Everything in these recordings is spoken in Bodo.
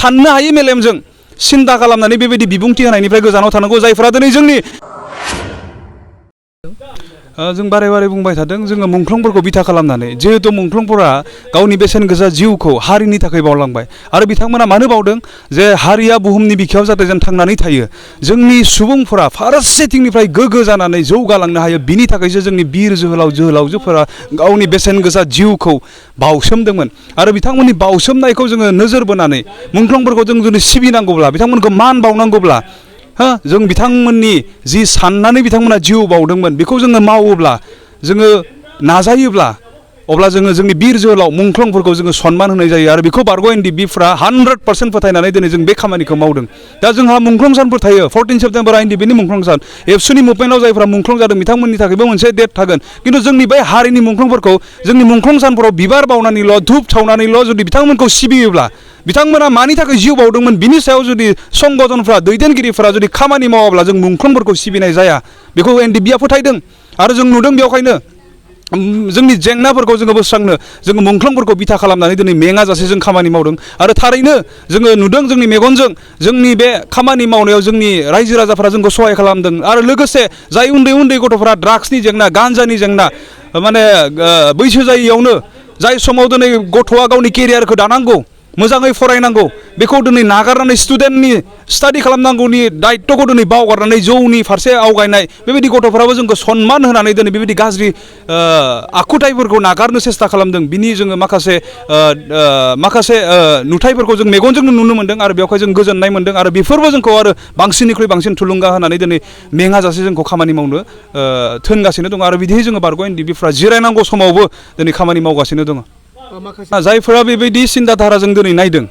साननो हायै मेलेमजों सिन्था खालामनानै बेबायदि बिबुंथि होनायनिफ्राय गोजानाव थानांगौ जायफोरा दिनै जोंनि जों बारे बारे बुंबाय थादों जोङो मुंख्लंफोरखौ बिथा खालामनानै जिहेतु मुंख्लंफोरा गावनि बेसेन गोसा जिउखौ हारिनि थाखाय बावलांबाय आरो बिथांमोना मानो बावदों जे हारिया बुहुमनि बिखायाव जाहाथे जों थांनानै थायो जोंनि सुबुंफोरा फारसेथिंनिफ्राय गोग्गो जानानै जौगालांनो हायो बिनि थाखायसो जोंनि बिर जोहोलाव जोहोलावजोफोरा गावनि बेसेन गोसा जिउखौ बावसोमदोंमोन आरो बिथांमोननि बावसोमनायखौ जोङो नोजोर बोनानै मुंख्लंफोरखौ जों जुदि सिबिनांगौब्ला बिथांमोनखौ मान बावनांगौब्ला जों बिथांमोननि जि साननानै बिथांमोना जिउ बावदोंमोन बेखौ जोङो मावोब्ला जोङो नाजायोब्ला अब्ला जोङो जोंनि बिर जोहोलाव मुंख्लंफोरखौ जोङो सनमान होनाय जायो आरो बेखौ बारग' NDFBफ्रा 100% फोथायनानै दिनै जों बे खामानिखौ मावदों दा जोंहा मुंख्लं सानफोर थायो 14 सेप्तेम्बरा NDFBनि मुंख्लं सान एबसुनि मुभमेन्टआव जायफ्रा मुंख्लं जादों बिथांमोननि थाखायबो मोनसे डेट थागोन खिन्थु जोंनि बै हारिनि मुंख्लंफोरखौ जोंनि मुंख्लं सानफोराव बिबार बावनानैल' धुप सावनानैल' जुदि बिथांमोनखौ सिबियोब्ला बिथांमोना मानि थाखाय जिउ बावदोंमोन बिनि सायाव जुदि संगठनफ्रा दैदेनगिरिफोरा जुदि खामानि मावाब्ला जों मुंख्लंफोरखौ सिबिनाय जाया बेखौ NDFBआ फोथायदों आरो जों नुदों बेवहायनो जोंनि जेंनाफोरखौ जोङो बोस्रांनो जोङो मुंख्लंफोरखौ बिथा खालामनानै दिनै मेङाजासे जों खामानि मावदों आरो थारैनो जोङो नुदों जोंनि मेगनजों जोंनि बे खामानि मावनायाव जोंनि रायजो राजाफोरा जोंखौ सहाय खालामदों आरो लोगोसे जाय उन्दै उन्दै गथ'फोरा ड्राग्सनि जेंना गान्जानि जेंना माने बैसो जायियावनो जाय समाव दिनै गथ'आ गावनि केरियारखौ दानांगौ मोजाङै फरायनांगौ बेखौ दिनै नागारनानै स्टुडेन्टनि स्टाडि खालामनांगौनि दायित्वखौ दिनै बावगारनानै जौनि फारसे आवगायनाय बेबायदि गथ'फोराबो जोंखौ सनमान होनानै दिनै बेबायदि गाज्रि आखुथायफोरखौ नागारनो सेस्था खालामदों बिनि जोङो माखासे नुथायफोरखौ जों मेगनजोंनो नुनो मोन्दों आरो बेवहाय जों गोजोननाय मोन्दों आरो बेफोरबो जोंखौ आरो बांसिननिख्रुइ बांसिन थुलुंगा होनानै दिनै मेङाजासे जोंखौ खामानि मावनो थोनगासिनो दङ आरो बिदिहै जोङो बारग' NDFBफ्रा जिरायनांगौ समावबो दिनै खामानि मावगासिनो दङ जायफोरा बेबायदि सिन्ताधाराजों दिनै नायदों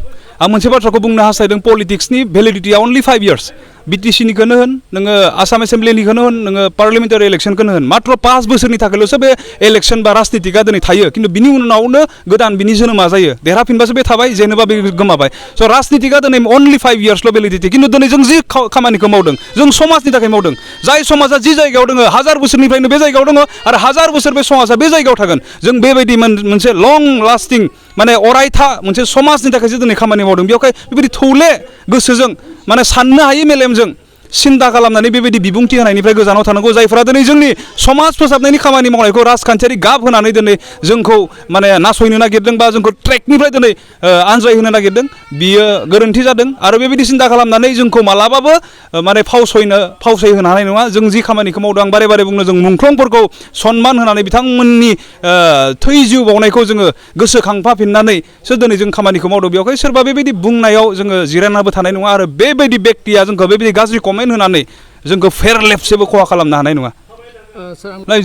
आं मोनसे बाथ्राखौ बुंनो हास्थायदों पलिटिक्सनि भेलिडिटिया अनलि 5 years BTCनिखौनो होन नोङो आसाम एसेम्ब्लिनिखौनो होन नोङो पार्लियामेन्टारि इलेक्सनखौनो होन मात्र 5 बोसोरनि थाखायल'सो बे इलेक्सन बा राजनितिकआ दिनै थायो खिन्थु बिनि उनावनो गोदान बिनि जोनोमा जायो देरहाफिनबासो बे थाबाय जेनेबा बे गोमाबाय स' राजनितिकआ दिनै अनलि 5 yearsल' भेलिडिटि खिन्थु दिनै जों जि खामानिखौ मावदों जों समाजनि थाखाय मावदों जाय समाजा जि जायगायाव दङ 1000 बोसोरनिफ्रायनो बे जायगायाव दङ आरो 1000 बोसोर बे समाजा बे जायगायाव थागोन जों बेबायदि मोनसे लं लास्टिं माने अरायथा मोनसे समाजनि थाखायसो दिनै खामानि मावदों बेवहाय बेबायदि थौले गोसोजों माने साननो हायै मेलेमजों सिन्था खालामनानै बेबायदि बिबुंथि होनायनिफ्राय गोजानाव थानांगौ जायफोरा दिनै जोंनि समाज फोसाबनायनि खामानि मावनायखौ राजखान्थियारि गाब होनानै दिनै जोंखौ माने नासयनो नागिरदों बा जोंखौ ट्रेकनिफ्राय दिनै आनज्रायहोनो नागिरदों बियो गोरोन्थि जादों आरो बेबायदि सिन्था खालामनानै जोंखौ मालाबाबो माने फावसायहोनो हानाय नङा जों जि खामानिखौ मावदों आं बारे बारे बुंनो जों मुंख्लंफोरखौ सनमान होनानै बिथांमोननि थै जिउ बावनायखौ जोङो गोसोखांफाफिननानैसो दिनै जों खामानिखौ मावदों बेवहाय सोरबा बेबायदि बुंनायाव जोङो जिरायनाबो थानाय नङा आरो बेबायदि बेक्तिया जोंखौ बेबायदि गाज्रि कमेन्ट होनानै जोंखौ फेरलेबसेबो खहा खालामनो हानाय नङा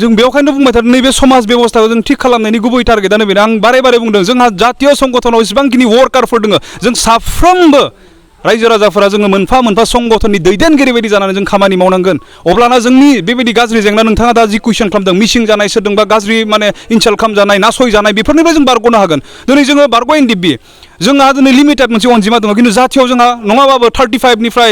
जों बेवहायनो बुंबाय थादों नैबे समाज बेबस्थाखौ जों थिग खालामनायनि गुबै टारगेटआनो बेनो आं बारे बारे बुंदों जोंहा जातीय संगठनाव जेसेबांखिनि वर्कारफोर दङ जों साफ्रोमबो रायजो राजाफोरा जोङो मोनफा मोनफा संगठननि दैदेनगिरि बायदि जानानै जों खामानि मावनांगोन अब्लाना जोंनि बेबायदि गाज्रि जेंना नोंथाङा दा जि कुइसन खालामदों मिसिं जानाय सोरदोंबा गाज्रि माने इनसाल्ट खालामजानाय नासयजानाय बेफोरनिफ्राय जों बारग'नो हागोन दिनै जोङो बारग' NDFB जोंहा दिनै लिमिटेड मोनसे अनजिमा दङ खिन्थु जाथियाव जोंहा नङाबाबो 35निफ्राय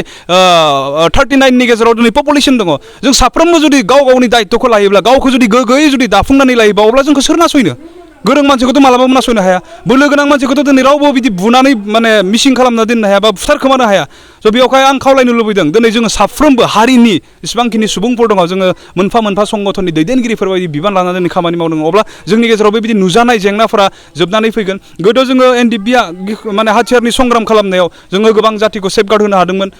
39नि गेजेराव दिनै पपुलेसन दङ जों साफ्रोमबो जुदि गाव गावनि दायित्वखौ लायोब्ला गावखौ जुदि गोग्गोयै जुदि दाफुंनानै लायोबा अब्ला जोंखौ सोर नासयनो गोरों मानसिखौथ' मालाबाबो नासयनो हाया बोलो गोनां मानसिखौथ' दिनै रावबो बिदि बुनानै माने मिसिं खालामना दोननो हाया बा बुथारखोमानो हाया स' बेवहाय आं खावलायनो लुबैदों दिनै जोङो साफ्रोमबो हारिनि जेसेबांखिनि सुबुंफोर दङ जोङो मोनफा मोनफा संगठननि दैदेनगिरिफोर बायदि बिबान लानानै दिनै खामानि मावदों अब्ला जोंनि गेजेराव बेबायदि नुजानाय जेंनाफोरा जोबनानै फैगोन गोदो जोङो NDFBआ माने हाथियारनि संग्राम खालामनायाव जोङो गोबां जातिखौ सेफगार्ड होनो हादोंमोन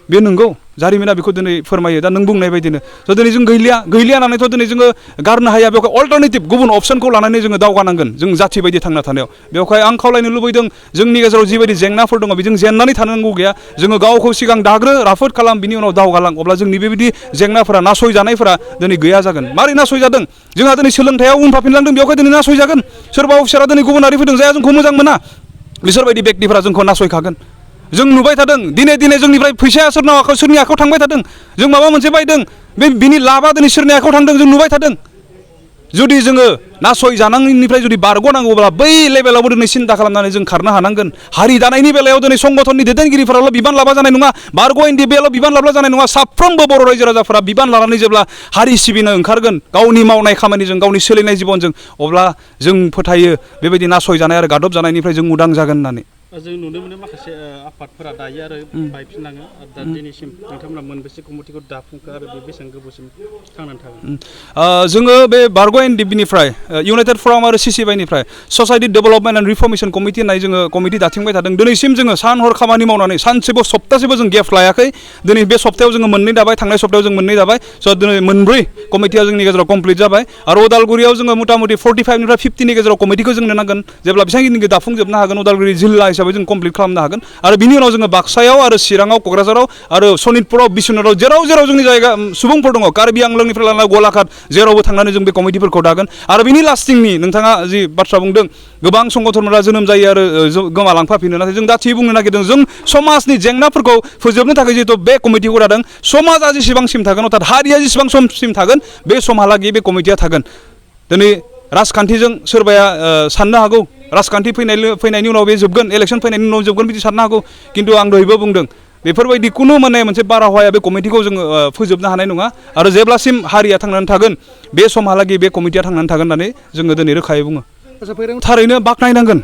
बे नंगौ जारिमिना बेखौ दिनै फोरमायो दा नों बुंनाय बायदिनो स' दिनै जों गैलिया होननानैथ' दिनै जोङो गारनो हाया बेवहाय अल्टारनेटिभ गुबुन अपसनखौ लानानै जोङो दावगानांगोन जों जाथि बायदि थांना थानायाव बेवहाय आं खावलायनो लुबैदों जोंनि गेजेराव जिबायदि जेंनाफोर दङ बेजों जेननानै थानांगौ गैया जोङो गावखौ सिगां दाग्रो राफोद खालाम बिनि उनाव दावगालां अब्ला जोंनि बेबायदि जेंनाफोरा नासयजानायफोरा दिनै गैया जागोन मारै नासयजादों जोंहा दिनै सोलोंथायाव उनफाफिनलांदों बेवहाय दिनै नासयजागोन सोरबा अफिसारा दिनै गुबुनारि फैदों जायहा जोंखौ मोजां मोना बिसोरबायदि बेक्तिफोरा जोंखौ नासयखागोन जों नुबाय थादों दिनै जोंनिफ्राय फैसाया सोरनि आखायाव थांबाय थादों जों माबा मोनसे बायदों बिनि लाबा दिनै सोरनि आखायाव थांदों जों नुबाय थादों जुदि जोङो नासयजानायनिफ्राय जुदि बारग'नांगौब्ला बै लेभेलावबो दिनै सिन्था खालामनानै जों खारनो हानांगोन हारि दानायनि बेलायाव दिनै संगठननि दैदेनगिरिफोराल' बिबान लाबा जानाय नङा बारग' NDFBआल' बिबान लाब्ला जानाय नङा साफ्रोमबो बर' रायजो राजाफोरा बिबान लानानै जेब्ला हारि सिबिनो ओंखारगोन गावनि मावनाय खामानिजों गावनि सोलिनाय जिबनजों अब्ला जों फोथायो बेबायदि नासयजानाय आरो गादब जानायनिफ्राय जों उदां जागोन होननानै जों नुनो मोनो माखासे आफादफोरा दायो आरो बायफिनलाङो दा दिनैसिम नोंथांमोना मोनबेसे कमिटिखौ दाफुंखो आरो बे बेसेबां गोबावसिम थांनानै थागोन? जोङो बे बारग' NDFBनिफ्राय इउनाइटेड फराम आरो CCBनिफ्राय society development and reformation committee होननाय जोङो कमिटि दाथिंबाय थादों। दिनैसिम जोङो सान हर खामानि मावनानै सानसेबो सप्तासेबो जों गेप लायाखै। दिनै बे सप्तायाव जोङो मोननै दाबाय, थांनाय सप्तायाव जों मोननै दाबाय। स' दिनै मोनब्रै कमिटिया जोंनि गेजेराव कमप्लिट जाबाय आरो उदालगुरियाव जोङो मथा मथि 45निफ्राय 50नि गेजेराव कमिटिखौ जोंनो नांगोन। जेब्ला बेसेबांखिनिखौ दाफुंजोबनो हागोन उदालगुरि जिल्ला हिसाबै जों कमप्लिट खालामनो हागोन आरो बिनि उनाव जोङो बाक्सायाव आरो चिराङाव, क'क्राझाराव आरो सनितपुराव, बिश्वनाथाव जेराव जोंनि जायगा सुबुंफोर दङ कार्बि आंलंनिफ्राय लानानै गलाघाट जेरावबो थांनानै जों बे कमिटिफोरखौ दागोन आरो बिनि लास्टिंनि नोंथाङा जि बाथ्रा बुंदों गोबां संगठनफोरा जोनोम जायो आरो गोमालांफाफिनो, नाथाय जों दा थि बुंनो नागिरदों जों समाजनि जेंनाफोरखौ फोजोबनो थाखाय जिहेतु बे कमिटिखौ दादों। समाजा जेसेबांसिम थागोन अर्थात हारिया जेसेबां समसिम थागोन बे समहालागै बे कमिटिया थागोन। दिनै राजखान्थिजों सोरबाया साननो हागौ राजखान्थि फैनायनि उनाव बे जोबगोन, इलेक्सन फैनायनि उनाव जोबगोन बिदि साननो हागौ, खिन्थु आं दहायबो बुंदों बेफोरबायदि खुनु माने मोनसे बारहावाया बे कमिटिखौ जोङो फोजोबनो हानाय नङा आरो जेब्लासिम हारिया थांनानै थागोन बे समहालागै बे कमिटिया थांनानै थागोन होननानै जोङो दिनै रोखायै बुङो। थारैनो बाख्नायनांगोन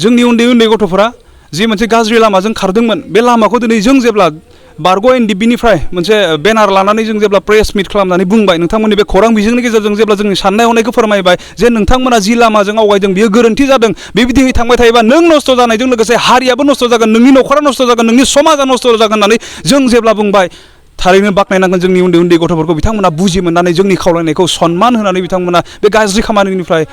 जोंनि उन्दै उन्दै गथ'फोरा जि मोनसे गाज्रि लामाजों खारदोंमोन बे लामाखौ दिनै जों जेब्ला बारग' NDFBनिफ्राय मोनसे बेनार लानानै जों जेब्ला प्रेस मिट खालामनानै बुंबाय, नोंथांमोननि बे खौरां बिजोंनि गेजेरजों जेब्ला जोंनि साननाय हनायखौ फोरमायबाय जे नोंथांमोना जि लामाजों आवगायदों बियो गोरोन्थि जादों, बेबायदियै थांबाय थायोबा नों नस्थ' जानायजों लोगोसे हारियाबो नस्थ' जागोन, नोंनि न'खरा नस्थ' जागोन, नोंनि समाजा नस्थ' जागोन होननानै जों जेब्ला बुंबाय, थारैनो बाख्नायनांगोन जोंनि उन्दै उन्दै गथ'फोरखौ बिथांमोना बुजि मोननानै जोंनि खावलायनायखौ सनमान होनानै बिथांमोना बे गाज्रि खामानिनिफ्राय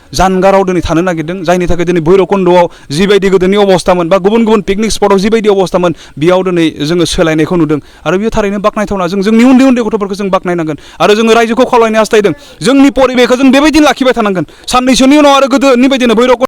जानगाराव दिनै थानो नागिरदों, जायनि थाखाय दिनै भैरबकुन्द'आव जिबायदि गोदोनि अबस्थामोन बा गुबुन गुबुन पिकनिक स्पटआव जिबायदि अबस्थामोन बेयाव दिनै जोङो सोलायनायखौ नुदों आरो बेयो थारैनो बाख्नायथावना। जों जोंनि उन्दै उन्दै गथ'फोरखौ जों बाख्नायनांगोन आरो जोङो रायजोखौ खावलायनो हास्थायदों जोंनि परिबेखौ जों बेबायदिनो लाखिबाय थानांगोन। साननैसोनि उनाव आरो गोदोनि बायदिनो भैरबकुन्द